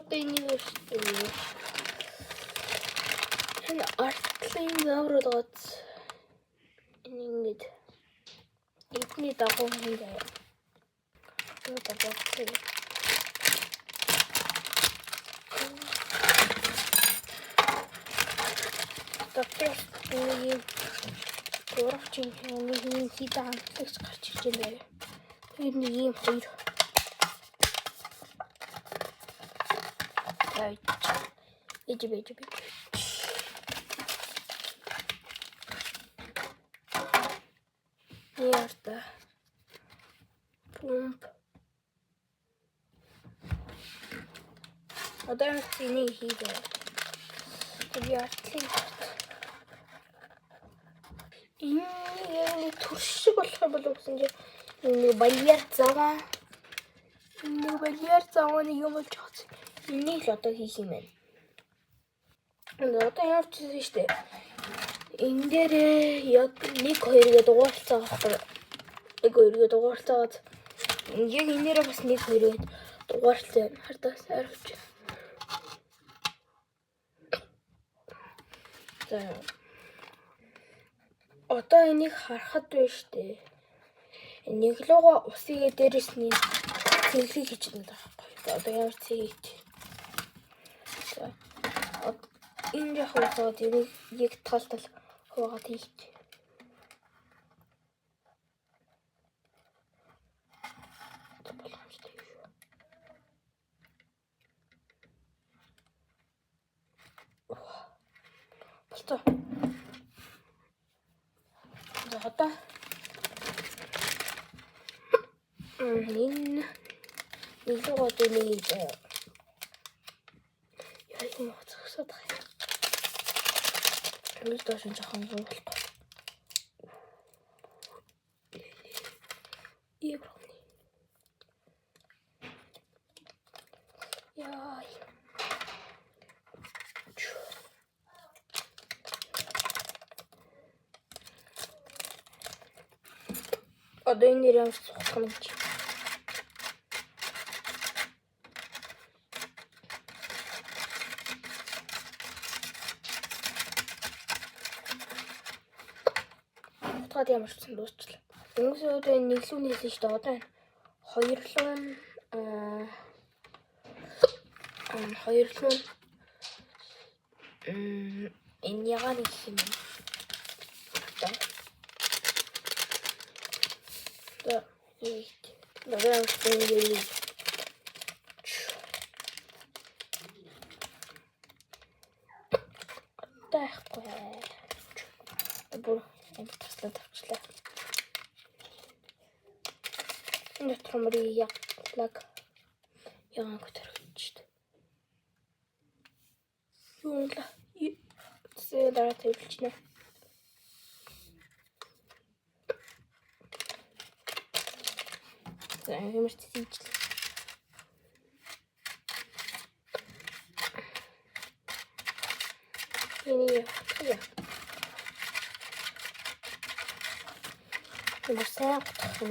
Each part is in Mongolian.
Одоо энийг шүү дээ. Энэ артлын зааврууд гоц. Энэ ингэж эдний дагуу ингэ. Юу дагуу. Доктор нэг гурав чинь нэг юм хийдэ хамтлагч гарч ирж байна. Тэр нэг юм хоёр. Тавьж. Ээж бэж бэж. Ярта. Пумп. Одоо энийг хийдэ. Би артлын энэ яг нэг төрш шиг болох юм болов гэсэн чинь нэг барьер заваа. Нэг барьер заваа нэг юм болж байгаа. Энийг л одоо хийх юм байна. Одоо ямар ч юм шүү дээ. Энэ дээр яг 1 2 гэдэг дугаарлцаа байхгүй. 1 2 гэдэг дугаарлцаагаад яг энэ дээрээ бас 1 2 гэдэг дугаарлцаа хардаас арвч. За. Одоо энийг харахад байна шүү дээ. Нэг луга усыгээ дээрэс нь цэглэг хийж байгаа байхгүй. Одоо ямар цэг хийж. За. Энэ яг усаад энийг яг тал тал хуваагаад хийж. Боломжтой шүү. Болцоо. За одоо энэ нэг луга одоо нэг яа юм зогсоод байгаа юм. Үл доош нь жоохон болохгүй. Евроны. Яа. Одоо энэ нэр ямар сухах юм чи. Утгаад ямар ч сан дуусчлаа. Өнгөсөө одоо энэ нэг лүү нийлсэн шүү дээ. Одоо энэ хоёр лүү хоёр лүү энэ ягааны гэх юм. Одоо За ийт. Одоо ингэ байхгүй. Бүр юм таслаад авчлаа. Энэ дотор мөрийг яглаг ягаан көтөрч шүү дээ. Юу л зэ дараа тавьчихна. За ямар ч тийжлээ. Энийг явах. Ямар сайн гутах юм.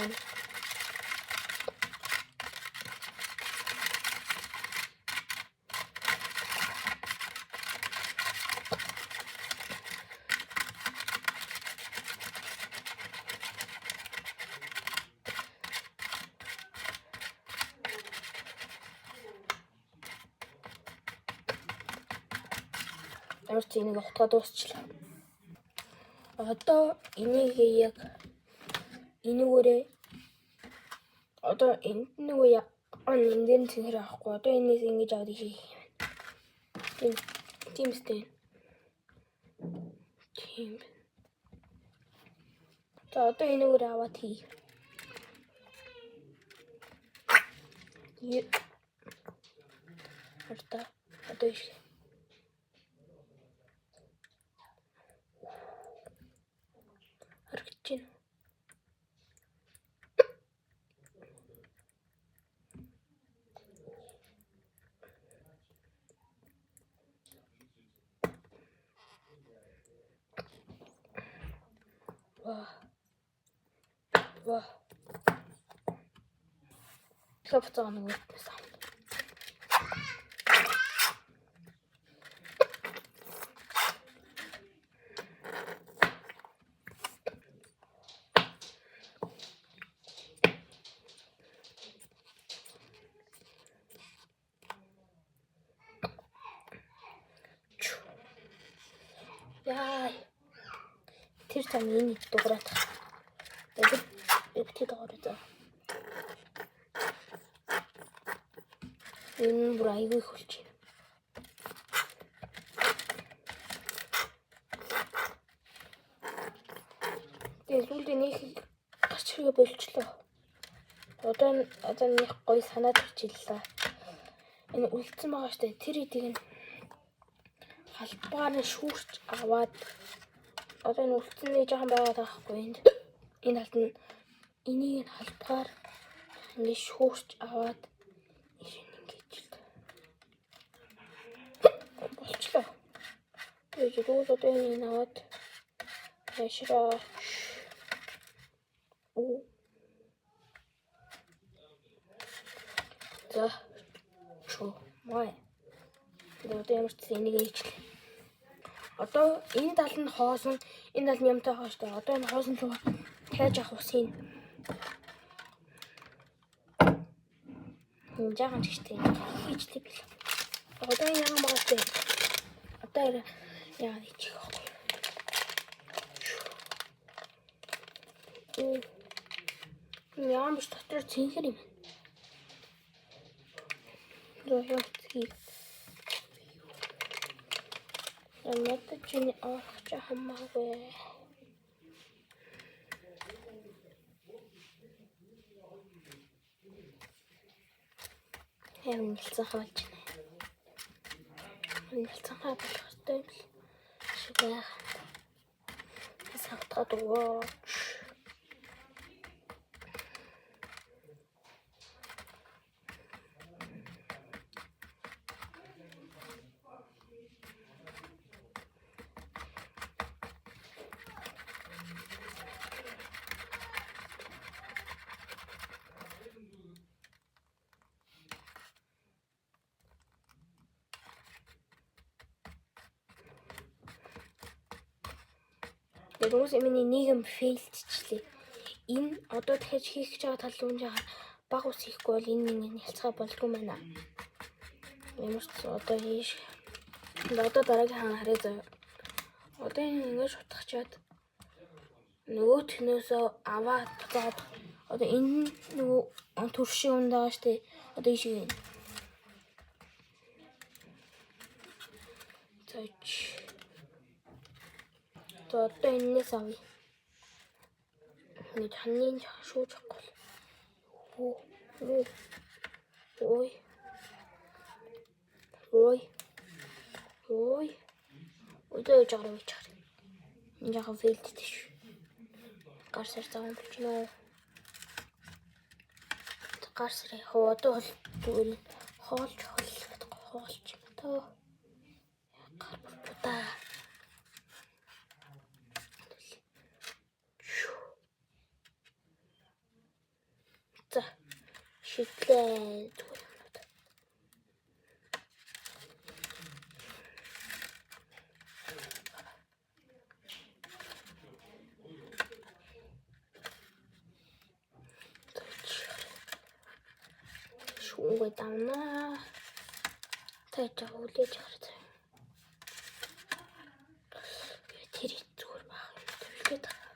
Ямар ч энийг утгаа дуусчлаа. Одоо энийг яг энэгээрээ одоо энд нөгөө яг энэ дээр цэнхэр авахгүй. Одоо энэс ингэж аваад хийх юм. Тийм сте. Тийм. За одоо энэгээр аваад хий. Харта одоо их. Харагдаж байна. Ва. Ва. Тэгэхээр буцаага нэг үүднээс авна. За энэ дугаараад. Тэгээд бити дугаараа за. Энэ бүр айгүй их болж байна. Тэгээд сүүлдээ нэг гарч ирэгээ болчлоо. Одоо нэг гоё санаа төрж иллээ. Энэ үлдсэн байгаа штэ тэр эдийг нь халбаар нь шүүрч аваад одоо энэ үлдсэн нэг жоохон байгаад байгаа хгүй энд. Энэ талд нь энийг нь халбгаар ингэ шүүрч аваад ирэн ингэж л болчлоо. Тэгээд тэгвэл одоо энийг аваад яшраа. За чо май. Тэгээд одоо ямар ч гэсэн энийг ээжлээ. Одоо энэ тал нь хоосон, энэ тал нь юмтай байгаа шүү дээ. Одоо энэ хоосон руу хайж авах усыг нь жаахан ч гэжтэй хийжлээ бил. Одоо энэ яахан байгаа шүү дээ. Одоо яахан ичих байхгүй. Яахан биш дотор цэнхэр юм. Зоёцгийг надад чиний орох ч хамаагүй. Ямар нэлцэнхай болж байна. Нэлцэнхай болох ёстой юм шиг байх. Савтгаад өгөөч. Тэгээд уус миний нийгэм фейлдчихлээ. Энэ одоо дахиад хийх гэж байгаа тал руу жаахан баг ус хийхгүй бол энэ нэг нялцгай болдгүй байна. Ямар ч одоо хийш. Одоо дараагийн хаан харъя заяа. Одоо энэ ингэж утгачаад нөгөө төнөөсөө аваад буцаад одоо энэ нөгөө төршийн юм байгаа штэ. Одоо ийшээ. Заач. За одоо энэс авъя. Ингэж ханны шүүж авахгүй. Ой. Ой. Ой. Ой. Одоо яж гараа үуч харъя. Энэ жаахан фейлдтэй шүү. Гар сар цагаан болчихно. Гар сар яг одоо бол зүгээр хоолж хоол гэдэг хоолч юм тоо. Гар бүрдээ. За шидлээ зүгээр юмнууд. Шүүгээ давнаа. Тайж байгаа үлээж хараа. Тэр зүгээр баах юм түлхээд байгаа.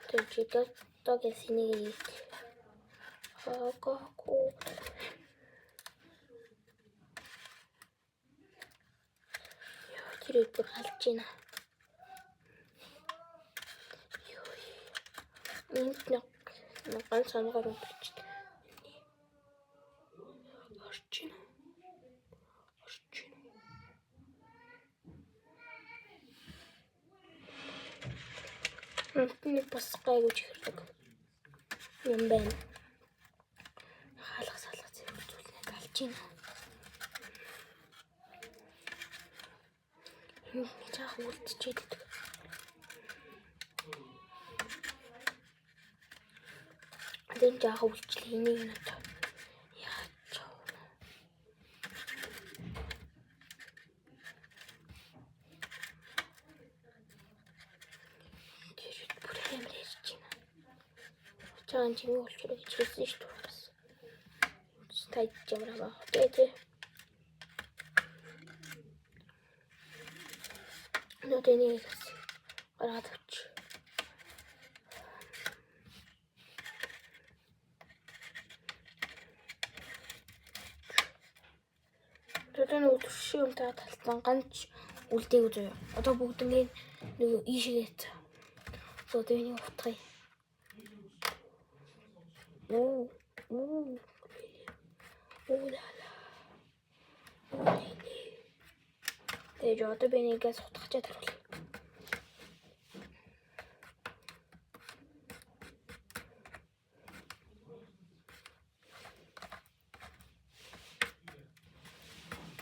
Тэр чигээ гэсэнийг хагаагүй. Йоо тэр бүр халж байна. Йоо. Энд нэг ганц онгоор өнгөрч. Орж байна. Орж байна. Нэг бас гайгүй чихэрлэг юм байна. Хаалга салга зэрэг зүйлнээ алж байна. Энд нэг жаахан үлдчихэд байдаг. Энэ жаахан үлдчихлээ. Энийг нь одоо яаж вэ? Тэр бүр амар ярьж байна. Чаан чимээ болчихлоо гэж хэлсэн шүү дээ бас. Та ямар байгаа вэ тий? Одоо энийг бас гаргаад авчих. Одоо нөгөө туршийн юмтай талтан ганц үлдээгүй заяа. Одоо бүгднийг нөгөө ийшээ яцаа. За одоо энийг утгая. Оо оо оо ла ла. Тэгээд одоо би нэгээс утгачаад харуулъя.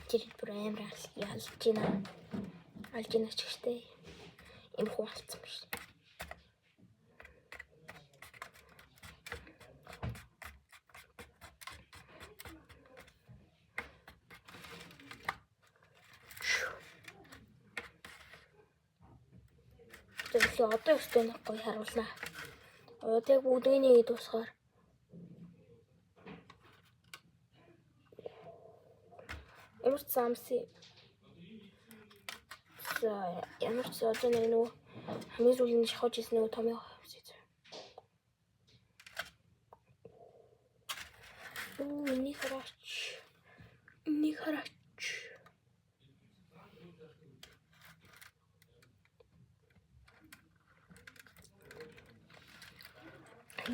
Тэр бүр амар ялж байна. Алж байна ч гэжтэй. Ийм хүү алдсан биш. Тэгэхээр одоо өстэй нэг гоё харуулнаа. Одоо яг бүгднийг нэг дуусгаар ямар ч самси. За ямар ч одоо нэг нөгөө хамгийн сүүлийн шахаж ирсэн нөгөө томьёо авчихсан. Оо энийг хараач. Энийг хараач.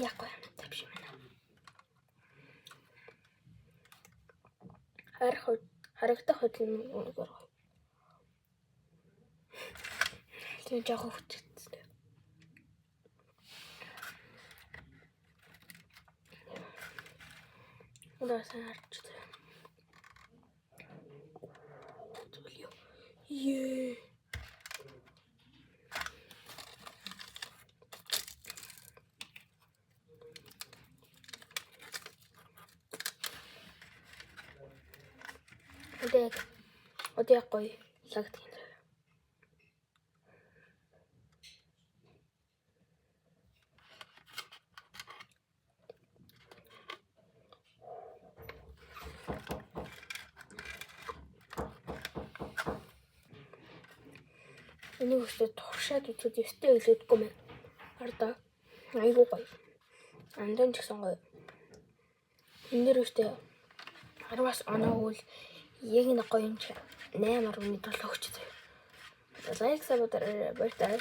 Яг гоё амттай биш юм байна. Харах харагдах хөдөл нь үнэхээр гоё. Тийм жоохон хүчтэй. Одоо сайн харж байна. Зөвлөё. Ее. Одоо яг гоё лагдаг юм. Энийг өстө туршаад үзээд өстө илүүдгүй мэн. Хардаа. Айгуу гоё. Амдан ч гэсэн гоё. Энэ дэр өстө 10-аас оноогүй л яг нэг гоё юм чи 8.7 өгч заяа. Лайк саб дараарай. Баяртай.